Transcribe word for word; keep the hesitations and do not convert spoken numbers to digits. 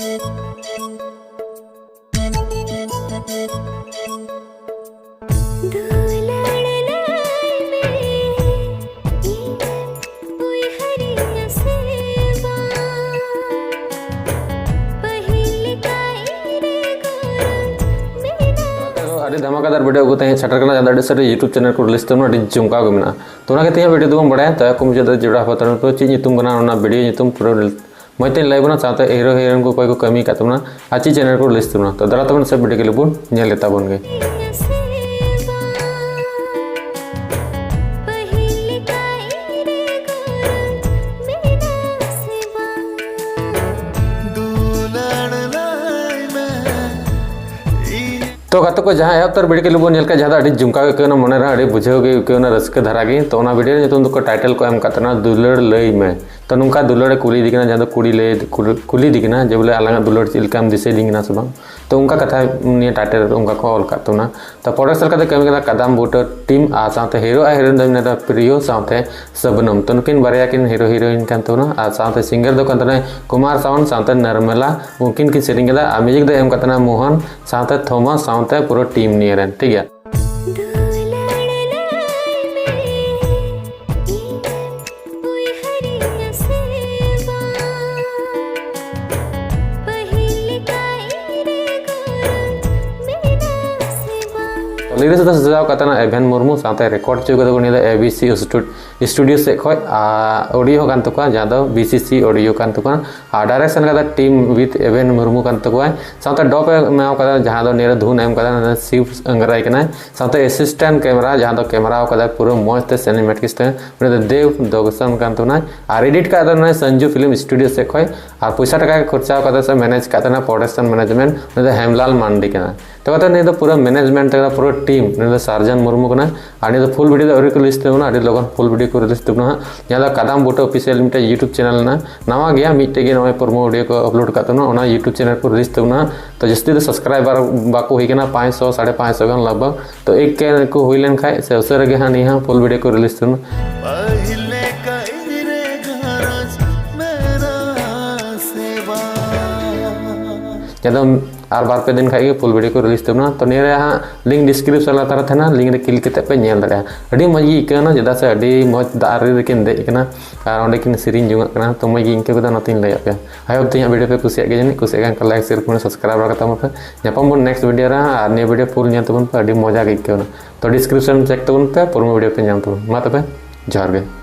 ᱫᱩᱞᱟᱹᱲ ᱞᱟᱹᱭ ᱢᱮ, ᱤᱧᱮᱢ ᱩᱭᱦᱟᱹᱨᱤᱧᱟ ᱥᱮ ᱵᱟᱝ? ᱯᱟᱹᱦᱤᱞ ᱞᱮᱠᱟ ᱤᱧ ᱨᱮ ᱜᱚᱨᱚᱡᱽ ᱢᱮᱱᱟᱜᱼᱟ᱾ ᱟᱹᱰᱤ ᱫᱷᱟᱢᱟᱠᱟᱫᱟᱨ video ᱟᱹᱜᱩ ᱛᱮ ᱦᱮᱡ ᱥᱮᱴᱮᱨ ᱠᱟᱱᱟ, ᱡᱟᱦᱟᱸ ᱫᱚ ᱟᱹᱰᱤ ᱥᱟᱹᱨᱤ YouTube channel ᱠᱚ release ᱛᱟᱵᱚᱱᱟ, ᱟᱹᱰᱤ ᱡᱚᱢᱠᱟᱣ ᱜᱮ ᱢᱮᱱᱟᱜᱼᱟ᱾ ᱛᱚ ᱚᱱᱟ ᱠᱷᱟᱹᱛᱤᱨ video ᱫᱚᱵᱚᱱ ᱵᱟᱲᱟᱭᱟ, ᱛᱚ ᱟᱠᱚ ᱢᱩᱪᱟᱹᱫ ᱫᱚ ᱡᱚᱲᱟ ᱦᱟᱯᱟᱛᱟᱨ ᱪᱮᱫ ᱧᱩᱛᱩᱢ ᱠᱟᱱᱟ, ᱚᱱᱟ video ᱧᱩᱛᱩᱢ ᱯᱩᱨᱟᱹ ᱢᱚᱡᱽ ᱛᱮᱧ ᱞᱟᱹᱭ ᱵᱚᱱᱟ, ᱥᱟᱶᱛᱮ hero heroine ᱠᱚ ᱚᱠᱚᱭ ᱠᱚ ᱠᱟᱹᱢᱤ ᱟᱠᱟᱫ ᱛᱟᱵᱚᱱᱟ ᱟᱨ ᱪᱮᱫ channel ᱠᱚ release ᱛᱟᱵᱚᱱᱟ᱾ ᱛᱚ ᱫᱮᱞᱟ ᱛᱟᱵᱚᱱ ᱥᱮ video clip ᱵᱚᱱ ᱧᱮᱞ ᱞᱮ ᱛᱟᱵᱚᱱ ᱜᱮ᱾ ᱛᱚ ᱜᱟᱛᱮ ᱠᱚ, ᱡᱟᱦᱟᱸ ᱮᱦᱚᱵ ᱩᱛᱟᱹᱨ video clip ᱵᱚᱱ ᱧᱮᱞ ᱠᱮᱫ, ᱡᱟᱦᱟᱸ ᱫᱚ ᱟᱹᱰᱤ ᱡᱚᱢᱠᱟᱣ ᱜᱮ ᱟᱹᱭᱠᱟᱹᱣ ᱮᱱᱟ, ᱢᱚᱱᱮ ᱨᱮᱦᱚᱸ ᱟᱹᱰᱤ ᱵᱩᱡᱷᱟᱹᱣ ᱜᱮ ᱟᱹᱭᱠᱟᱹᱣ ᱮᱱᱟ, ᱨᱟᱹᱥᱠᱟᱹ ᱫᱷᱟᱨᱟ ᱜᱮ᱾ ᱛᱚ ᱚᱱᱟ video ᱨᱮ ᱧᱩᱛᱩᱢ ᱫᱚᱠᱚ title ᱠᱚ ᱮᱢ ᱟᱠᱟᱫ ᱛᱟᱦᱮᱱᱟ ᱫᱩᱞᱟᱹᱲ ᱞᱟᱹᱭ ᱢᱮ᱾ ᱛᱚ ᱱᱚᱝᱠᱟ ᱫᱩᱞᱟᱹᱲᱮ ᱠᱩᱞᱤᱭᱮᱫᱮ ᱠᱟᱱᱟ, ᱡᱟᱦᱟᱸ ᱫᱚ ᱠᱩᱲᱤ ᱞᱟᱹᱭ, ᱠᱩᱞᱤ, ᱠᱩᱞᱤᱭᱮᱫᱮ ᱠᱟᱱᱟ ᱡᱮ ᱵᱚᱞᱮ ᱟᱞᱟᱝᱟᱜ ᱫᱩᱞᱟᱹᱲ ᱪᱮᱫ ᱞᱮᱠᱟᱢ ᱫᱤᱥᱟᱹᱭᱮᱫᱤᱧ ᱠᱟᱱᱟ ᱥᱮ ᱵᱟᱝ᱾ ᱛᱚ ᱚᱱᱠᱟ ᱠᱟᱛᱷᱟ ᱱᱤᱭᱟᱹ title ᱨᱮ ᱚᱱᱠᱟ ᱠᱚ ᱚᱞ ᱟᱠᱟᱫ ᱛᱟᱵᱚᱱᱟ᱾ ᱛᱚ producer ᱞᱮᱠᱟᱛᱮ ᱠᱟᱹᱢᱤ ᱠᱟᱫᱟ ᱠᱟᱫᱟᱢ ᱵᱩᱴᱟᱹ team ᱟᱨ ᱥᱟᱶᱛᱮ hero ᱟᱨ heroine ᱫᱚ ᱢᱮᱱᱟᱭᱟ ᱯᱨᱤᱭᱚ ᱥᱟᱶᱛᱮ ᱥᱟᱵᱱᱚᱢ᱾ ᱛᱚ ᱱᱩᱠᱤᱱ ᱵᱟᱨᱭᱟ ᱠᱤᱱ hero heroine ᱠᱟᱱ ᱛᱟᱵᱚᱱᱟ ᱟᱨ ᱥᱟᱶᱛᱮ singer ᱫᱚ ᱠᱟᱱ ᱛᱟᱵᱚᱱᱟ ᱠᱩᱢᱟᱨ ᱥᱟᱣᱟᱱᱛ ᱥᱟᱶᱛᱮ ᱱᱟᱨᱢᱮᱞᱟ, ᱩᱱᱠᱤᱱ ᱠᱤᱱ ᱥᱮᱨᱮᱧ ᱠᱟᱫᱟ ᱟᱨ music ᱫᱚ ᱮᱢ ᱠᱟᱫ ᱛᱟᱦᱮᱱᱟ ᱢᱳᱦᱚᱱ ᱥᱟᱶᱛᱮ ᱛᱷᱚᱢᱟᱥ ᱥᱟᱶᱛᱮ ᱯᱩᱨᱟᱹ team ᱱᱤᱭᱟᱹ ᱨᱮᱱ, ᱴᱷᱤᱠ ᱜᱮᱭᱟ᱾ ᱫᱩᱞᱟᱹᱲ ᱞᱟᱹᱭ ᱢᱮ, ᱤᱧᱮᱢ ᱩᱭᱦᱟᱹᱨᱤᱧᱟ ᱥᱮ ᱵᱟᱝ? ᱯᱟᱹᱦᱤᱞ ᱞᱮᱠᱟ ᱤᱧ ᱨᱮ ᱜᱚᱨᱚᱡᱽ ᱢᱮᱱᱟᱜᱼᱟ ᱥᱮ ᱵᱟᱝ? Lyrics ᱫᱚ ᱥᱟᱡᱟᱣ ᱠᱟᱛᱮ ᱮᱵᱷᱮᱱ ᱢᱩᱨᱢᱩ ᱥᱟᱶᱛᱮ record ᱦᱚᱪᱚ ᱠᱟᱫᱟ ᱠᱚ ᱱᱤᱭᱟᱹ ᱫᱚ A B C Studio, Studio ᱥᱮᱫ ᱠᱷᱚᱡ, ᱟᱨ audio ᱦᱚᱸ ᱠᱟᱱ ᱛᱟᱠᱚᱣᱟ, ᱡᱟᱦᱟᱸ ᱫᱚ B C C audio ᱠᱟᱱ ᱛᱟᱠᱚᱣᱟ, ᱟᱨ direction ᱠᱟᱫᱟ team with ᱮᱵᱷᱮᱱ ᱢᱩᱨᱢᱩ ᱠᱟᱱ ᱛᱟᱠᱚᱣᱟ, ᱥᱟᱶᱛᱮ dub ᱮ ᱮᱢᱟᱣ ᱠᱟᱫᱟ, ᱡᱟᱦᱟᱸ ᱫᱚ ᱱᱤᱭᱟᱹ ᱨᱮ ᱫᱷᱩᱱ ᱮᱢ ᱠᱟᱫᱟ, ᱚᱱᱟ ᱫᱚ ᱥᱤᱵ ᱥᱟᱝᱜᱨᱟᱭ ᱠᱟᱱᱟᱭ, ᱥᱟᱶᱛᱮ assistant camera, ᱡᱟᱦᱟᱸ ᱫᱚ camera ᱠᱟᱫᱟ ᱯᱩᱨᱟᱹ ᱢᱚᱸᱡᱽ ᱛᱮ cinematics ᱛᱮ, ᱩᱱᱤ ᱫᱚ ᱫᱮᱵ ᱫᱚᱨᱥᱚᱱ ᱠᱟᱱ ᱛᱟᱵᱚᱱᱟᱭ, ᱟᱨ edit ᱠᱟᱜ ᱫᱚ ᱱᱚᱜᱼᱚᱭ ᱥᱟᱱᱡᱩ film studio ᱥᱮᱫ ᱠᱷᱚᱡ, ᱟᱨ ᱯᱚᱭᱥᱟ ᱴᱟᱠᱟ ᱜᱮ ᱠᱷᱚᱨᱪᱟ ᱠᱟᱫᱟ ᱥᱮ manage ᱠᱟᱜ ᱛᱟᱦᱮᱱᱟ production management, ᱩᱱᱤ ᱫᱚ ᱦᱮᱢᱞᱟᱞ ᱢᱟᱱᱰᱤ ᱠᱟᱱᱟ᱾ ᱛᱚ ᱠᱟᱛᱮ ᱱᱤᱭᱟᱹ ᱫᱚ ᱯᱩᱨᱟᱹ management ᱛᱟᱦᱮᱸ ᱠᱟᱱᱟ, ᱯᱩᱨᱟᱹ team, ᱱᱤᱭᱟᱹ ᱫᱚ ᱥᱟᱨᱡᱟᱱ ᱢᱩᱨᱢᱩ ᱠᱟᱱᱟ᱾ ᱟᱨ ᱱᱤᱭᱟᱹ ᱫᱚ full video ᱫᱚ ᱟᱹᱣᱨᱤ ᱠᱚ release ᱛᱟᱵᱚᱱᱟ, ᱟᱹᱰᱤ ᱞᱚᱜᱚᱱ full video ᱠᱚ release ᱛᱟᱵᱚᱱᱟ ᱦᱟᱸᱜ᱾ ᱡᱟᱦᱟᱸ ᱫᱚ ᱠᱟᱫᱟᱢ ᱵᱩᱴᱟᱹ official ᱢᱤᱫᱴᱮᱡ YouTube channel ᱢᱮᱱᱟᱜᱼᱟ, ᱱᱟᱣᱟ ᱜᱮᱭᱟ, ᱢᱤᱫᱴᱮᱡ ᱜᱮ ᱱᱚᱜᱼᱚᱭ promo video ᱠᱚ upload ᱠᱟᱜ ᱛᱟᱵᱚᱱᱟ, ᱚᱱᱟ YouTube channel ᱠᱚ release ᱛᱟᱵᱚᱱᱟ ᱦᱟᱸᱜ᱾ ᱛᱚ ᱡᱟᱹᱥᱛᱤ ᱫᱚ subscriber ᱵᱟᱠᱚ ᱦᱩᱭ ᱠᱟᱱᱟ, ᱯᱟᱸᱪᱥᱚ, ᱥᱟᱲᱮ ᱯᱟᱸᱪᱥᱚ ᱜᱟᱱ ᱞᱟᱜᱽ ᱵᱷᱟᱜᱽ᱾ ᱛᱚ ᱮᱠ ᱠᱮ ᱠᱚ ᱦᱩᱭ ᱞᱮᱱ ᱠᱷᱟᱡ ᱥᱮ ᱩᱥᱟᱹᱨᱟ ᱜᱮ ᱦᱟᱸᱜ ᱱᱤᱭᱟᱹ ᱦᱚᱸ full video ᱠᱚ release ᱛᱟᱵᱚᱱᱟ᱾ ᱯᱟᱹᱦᱤᱞ ᱞᱮᱠᱟ ᱤᱧ ᱨᱮ ᱜᱷᱟᱨᱚᱸᱡᱽ ᱢᱮᱱᱟᱜᱼᱟ ᱥᱮ ᱵᱟᱝ? ᱡᱟᱦᱟᱸ ᱫᱚ ᱟᱨ ᱵᱟᱨ ᱯᱮ ᱫᱤᱱ ᱠᱷᱟᱡ ᱜᱮ full video ᱠᱚ release ᱛᱟᱵᱚᱱᱟ᱾ ᱛᱚ ᱱᱤᱭᱟᱹ ᱨᱮᱭᱟᱜ ᱦᱟᱸᱜ link description ᱞᱟᱛᱟᱨ ᱨᱮ ᱛᱟᱦᱮᱱᱟ, link ᱨᱮ click ᱠᱟᱛᱮ ᱯᱮ ᱧᱮᱞ ᱫᱟᱲᱮᱭᱟᱜᱼᱟ᱾ ᱟᱹᱰᱤ ᱢᱚᱡᱽ ᱜᱮ ᱟᱹᱭᱠᱟᱹᱣ ᱮᱱᱟ, ᱪᱮᱫᱟᱜ ᱥᱮ ᱟᱹᱰᱤ ᱢᱚᱡᱽ ᱫᱟᱜ ᱨᱮ ᱠᱤᱱ ᱫᱮᱡ ᱠᱟᱱᱟ ᱟᱨ ᱚᱸᱰᱮ ᱠᱤᱱ ᱥᱮᱨᱮᱧ ᱡᱚᱝᱟᱜ ᱠᱟᱱᱟ᱾ ᱛᱚ ᱢᱚᱡᱽ ᱜᱮ ᱟᱹᱭᱠᱟᱹᱣ ᱠᱮᱫᱟ, ᱚᱱᱟᱛᱤᱧ ᱞᱟᱹᱭᱟᱫ ᱯᱮᱭᱟ᱾ I hope ᱛᱮᱦᱮᱧᱟᱜ video ᱯᱮ ᱠᱩᱥᱤᱭᱟᱜ ᱜᱮᱭᱟ ᱡᱟᱹᱱᱤᱡ, ᱠᱩᱥᱤᱭᱟᱜ ᱠᱷᱟᱱ like, share, comment, subscribe ᱵᱟᱲᱟ ᱠᱟᱛᱟᱵᱚᱱ ᱯᱮ᱾ ᱧᱟᱯᱟᱢ ᱵᱚᱱ next video ᱨᱮ, ᱟᱨ ᱱᱤᱭᱟᱹ video full ᱧᱮᱞ ᱛᱟᱵᱚᱱ ᱯᱮ, ᱟᱹᱰᱤ ᱢᱚᱡᱟ ᱜᱮ ᱟᱹᱭᱠᱟᱹᱣ ᱮᱱᱟ᱾ ᱛᱚ description check ᱛᱟᱵᱚᱱ ᱯᱮ, ᱯᱩᱨᱟᱹ video ᱯᱮ ᱧᱟᱢ ᱛᱟᱵᱚᱱ᱾ ᱢᱟ ᱛᱚᱵᱮ, ᱡᱚᱦᱟᱨ ᱜᱮ᱾